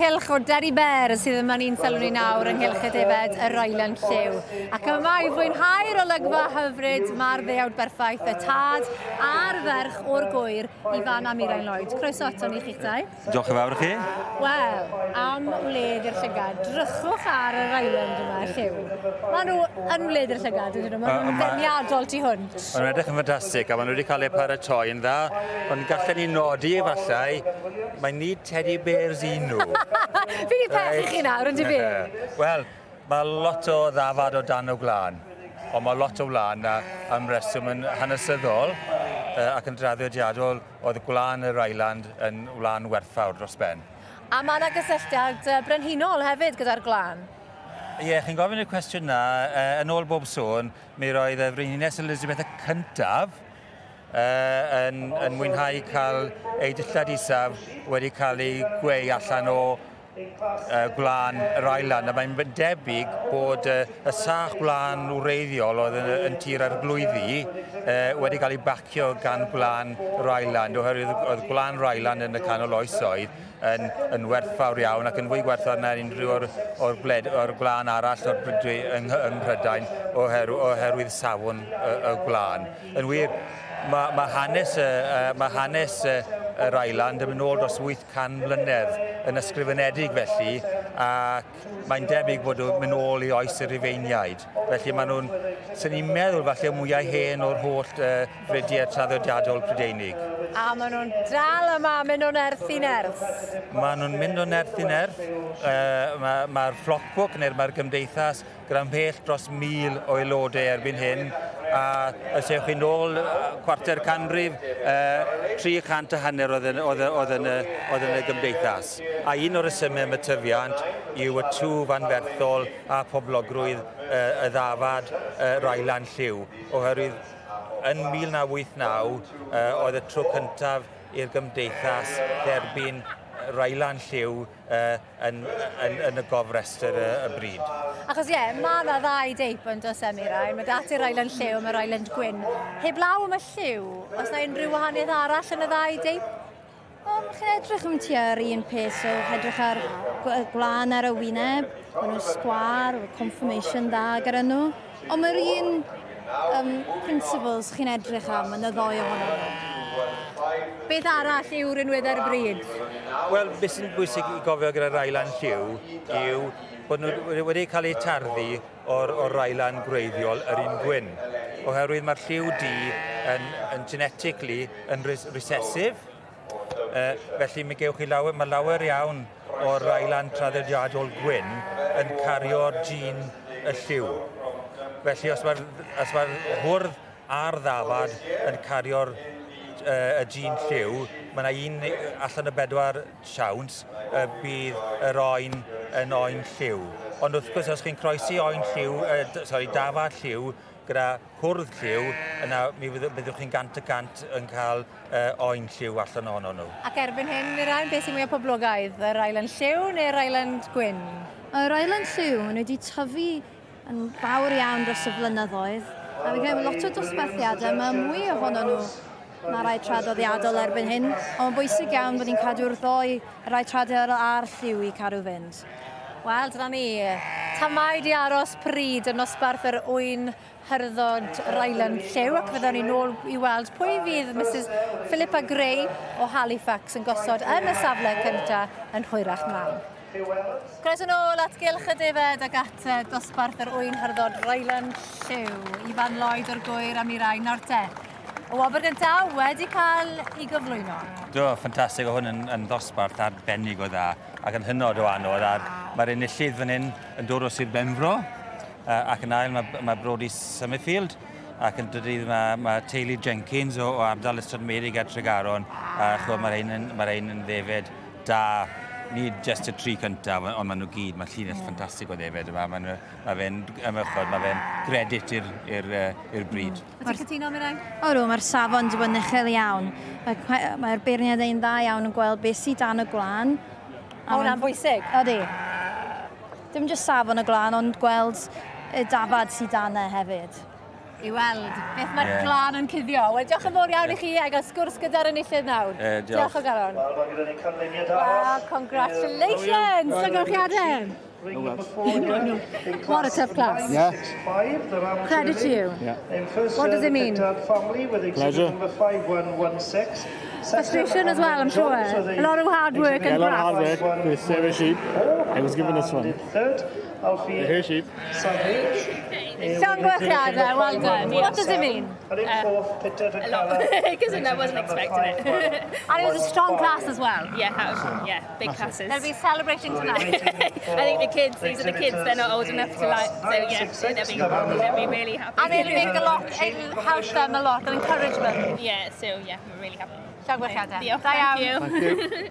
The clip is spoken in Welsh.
Cylch o Derry Bear sydd yma ni'n sylw ni nawr ynghylch y defaid yr Island Lliw. Ac yma i fwynhau'r olygfa hyfryd mae'r ddeuawd berffaith, y tad a'r ferch o'r gwyr, Ifan a Mirain Lloyd. Croeso ato ni chi'ch dau. Diolch yn fawr i chi. Wel, am wledd i'r llygad, drychwch ar yr Island yma, Lliw. Maen nhw yn wledd i'r llygad, ydyn nhw? Maen nhw'n ddeniadol tu hwnt. Maen nhw'n edrych yn ffantastig a maen nhw wedi cael eu paratoi yn dda, ond gallen ni nodi efallai, mae nid teddy bears i nhw. Fi 'di pechu chi nawr, yn dyfe? Wel, mae lot o ddafad o dan y gwlân, ond mae lot o wlân na am reswm yn hanesyddol ac yn draddodiadol oedd gwlân yr Island yn wlân werthfawr dros ben. A mae yna gysylltiad brenhinol hefyd gyda'r gwlân. Ie, chi'n gofyn y cwestiwn na, yn ôl bob sôn, mi roedd y Frenhines Elizabeth y cyntaf yn, yn mwynhau cael ei dillad isaf wedi cael ei gweu allan o uh, gwlân yr Island, a mae'n debyg bod uh, y sach gwlân wreiddiol oedd yn, yn tir arglwyddi uh, wedi cael ei bacio gan gwlân yr Island, oherwydd oedd gwlân yr Island yn y canol oesoedd yn, yn werthfawr iawn ac yn fwy gwerthfawr na unrhyw o'r, or gwled, o'r gwlân arall o'r brydwy yng, yng Mhrydain oherwydd, oherwydd safon y, y gwlân. Yn wir, mae, mae hanes, y, mae hanes y, yr Island yn mynd nôl dros 800 mlynedd yn ysgrifenedig felly, ac mae'n debyg bod nhw'n mynd nôl i oes y Rufeiniaid. Felly maen nhw'n, sy'n ni'n meddwl falle mwyau hen o'r holl uh, fridiau traddodiadol Prydeinig. A maen nhw'n dal yma, mynd o nerth i nerth. Maen nhw'n mynd o nerth i nerth. Uh, Mae'r ma, ma flockbook neu'r mae'r gymdeithas gyda mhell dros 1,000 o aelodau erbyn hyn, a os ewch chi nôl cwarter canrif, uh, 300 a hanner oedd yn, oedd, oedd, yn, oedd yn y gymdeithas. A un o'r rhesymau am y tyfiant yw y twf anferthol a poblogrwydd uh, y ddafad uh, Railan Lliw, oherwydd yn 1989 uh, oedd y tro cyntaf i'r gymdeithas dderbyn Railan Lliw uh, yn, yn, yn y gofrestr y, y bryd. Achos ie, yeah, mae yna ddau deip yn does e, Mirain. Mae dati'r Island lliw a mae'r Island gwyn. Heblaw am y lliw, oes yna unrhyw wahaniaeth arall yn y ddau deip? O, mae chi'n edrych yn tua'r un peth, so edrych ar gwlân ar y wyneb, maen nhw'n sgwâr, conformation dda gyda nhw. Ond mae'r un um, principles chi'n edrych am yn y ddoi ohonyn nhw. Beth arall yw rinweddau'r bryd? Wel, beth sy'n bwysig i gofio gyda'r Railan lliw yw bod nhw wedi cael eu tarddu o'r, or Railan gwreiddiol, yr un gwyn. Oherwydd mae'r lliw du yn, yn genetically yn recessive, uh, felly mi gewch chi lawer, mae lawer iawn o'r Railan traddodiadol gwyn yn cario'r gene y lliw. Felly os mae'r os mae'r hwrdd a'r ddafad yn cario'r uh, y gene lliw, mae yna un allan o bedwar siawns y bydd yr oen yn oen lliw. Ond wrth gwrs, os chi'n croesi oen lliw, uh, sorry, dafad lliw gyda hwrdd lliw, yna mi byddwch chi'n 100% yn cael uh, oen lliw allan ohono nhw. Ac erbyn hyn, Mirain, beth sy'n mwyaf poblogaidd? Yr Island lliw neu'r Island gwyn? Yr Island lliw, maen nhw wedi tyfu yn fawr iawn dros y flynyddoedd. A fi'n credu lot o dosbarthiadau, mae mwy ohono nhw na rai traddodiadol erbyn hyn, ond mae'n bwysig iawn bod ni'n cadw'r ddoi, y rai traddodiadol a'r lliw i cadw fynd. Wel, dyna ni. Tamaid i aros pryd yn nosbarth yr ŵyn hyrddod Ryland Lliw, ac fyddwn ni nôl i weld pwy fydd Mrs Philippa Gray o Halifax yn gosod yn y safle cyntaf yn hwyrach mlaen. Croeso nôl at Gylch y Defaid ac at dosbarth yr ŵyn hyrddod Ryland Lliw. Ifan Lloyd o'r Gwyr am i rai nawr te. Y wobr gyntaf wedi cael ei gyflwyno. Do, ffantastig. O hwn yn, yn ddosbarth arbennig o dda ac yn hynod o anodd. A'r, mae'r enillydd fan hyn yn dod o Sir Benfro ac yn ail mae, mae Brody Summerfield ac yn drydydd mae, mae teulu Jenkins o, o ardal Ystrad Meurig a Tregaron a chwa, mae'r ein yn, mae ein yn ddefed da, nid jyst y tri cyntaf, ond maen nhw gyd, mae llinell yeah. ffantastig o ddefed yma, mae, mae fe'n ymychod, mae fe'n gredit i'r i'r bryd. Mm. Wyt ti'n cytuno, Mirai? Odw, mae'r safon wedi bod yn uchel iawn. Mae'r mae beirniad ein dda iawn yn gweld beth sydd dan y gwlân. Mae hwnna'n bwysig. Ydy. Dim jyst safon y gwlân, ond gweld y dafad sydd dan e hefyd. I weld beth mae'r glân yn cuddio. Wel, diolch yn fawr iawn i chi a gael sgwrs gyda'r enillydd nawr. Diolch. Diolch o galon. Wel, mae gyda ni canlyniad Well, arall. congratulations! Llongyfarchiadau. What a tough class. Yeah. Credit to you. Yeah. What does it mean? Family with exhibit Pleasure. number 5116. Frustration as well, I'm sure. A lot of hard work Yeah, and a lot of hard graft. work with Sarah sheep. I was given this one. And in third, Alfie Her sheep. Savage. Llongyfarchiadau, well done. What does it mean? And in fourth, Peter A lot, because I wasn't expecting it. And it was a strong class as well. Yeah, big classes. They'll be celebrating tonight. I think the kids, these are the kids, they're not old enough to like, so yeah, they'll be really happy. And it'll make a lot, it'll help them a lot, and encouragement. Yeah, so yeah, we're really happy. Llongyfarchiadau. Diolch, Da thank iawn. you. Thank you.